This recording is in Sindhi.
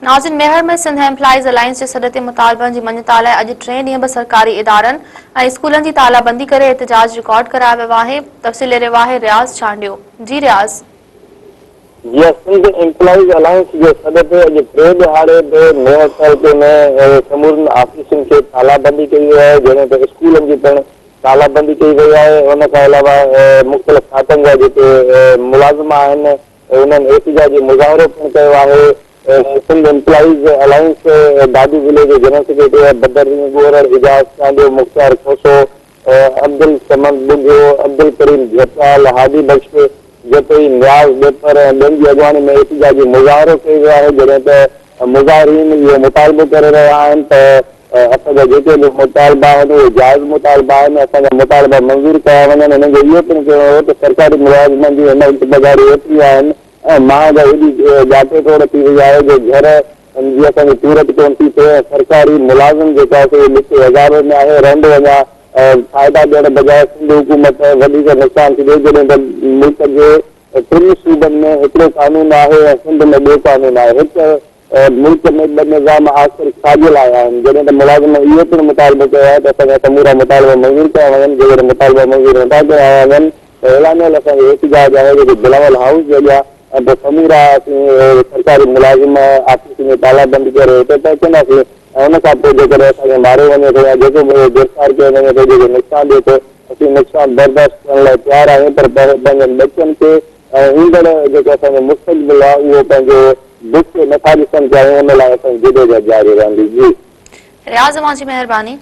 ناظرين ميهڙ ۾ سنڌ ايمپلائيز الائنس جي سڏ تي مطالبن جي مڃتا لاء اڄ ٽئين ڏينهن به سرڪاري ادارن ۽ اسڪولن جي تالا بندي ڪري احتجاج رڪارڊ ڪرايو ويو آهي تفصيل لي رهيو آهي رياض چانڊيو جي رياض. جيئن سنڌ ايمپلائيز الائنس جي سڏ تي اڄ ٽئين ڏهاڙي به ميهڙ تعلقي ۾ سمورين آفيسن کي تالا بندي ڪئي وئي آهي جڏهن ته اسڪولن جي پڻ تالا بندي ڪئي وئي آهي ان کان علاوه مختلف کاتن جا جيڪي ملازم آهن انهن احتجاجي مظاهرو پڻ ڪيو آهي. سنڌ ايمپلائيز الائنس دادو ضلعي جي جنرل سيڪريٽري بدرالدين ڳورڙ، اعجاز چانڊيو، مختيار کوسو، عبدالصمد ٻگهيو، عبدالڪريم جهٽيال، هادي بخش جتوئي، نياز ڏيپر ۽ ٻين جي اڳواڻي ۾ احتجاجي مظاهرو ڪيو ويو آهي جڏهن ته مظاهرين اهو مطالبو ڪري رهيا آهن ته اسان جا جيڪي به مطالبا آهن اهي جائز مطالبا آهن، اسان جا مطالبا منظور ڪيا وڃن، هنن جو اهو پڻ چوڻ هو ته سرڪاري ملازمن جون هن وقت پگهارون ايتريون آهن ۽ مهانگائي ايڏي ڳاٽي ٽوڙ ٿي وئي آهي جو گهر جي اسان جي پورت ڪونه ٿي ٿئي ۽ سرڪاري ملازم جيڪو آهي سو اهو ڏکي عذاب ۾ آهي، رهندو اڃا فائدا ڏيڻ بجاء سنڌ حڪومت وڌيڪ نقصان ٿي ڏئي، جڏهن ته ملڪ جي ٽن صوبن ۾ هڪڙو قانون آهي ۽ سنڌ ۾ ٻيو قانون آهي، هڪ ملڪ ۾ ٻه نظام آخر ڇا جي لاء آهن؟ جڏهن ته ملازمن اهو پڻ مطالبو ڪيو آهي ته اسان جا سمورا مطالبا منظور ڪيا وڃن، جيڪڏهن مطالبا منظور نٿا ڪيا وڃن ته اعلانيل اسان جو احتجاج آهي جيڪو بلاول هائوس جي اڳيان ۽ پوء سمورا اسين سرڪاري ملازم آفيسن ۾ تالا بند ڪري اتي پهچنداسين ۽ ان کان پوء جيڪڏهن اسان کي ماريو وڃي ٿو يا جيڪو به گرفتار ڪيو وڃي ٿو جيڪو نقصان ڏئي ٿو اسين نقصان برداشت ڪرڻ لاء تيار آهيون پر پنهنجن ٻچن کي ۽ ايندڙ جيڪو اسان جو مستقبل آهي اهو پنهنجو بک نٿا ڏسڻ چاهيون ان لاء اسان جي جدوجهد جاري رهندي جي. رياض اوهان جي مهرباني.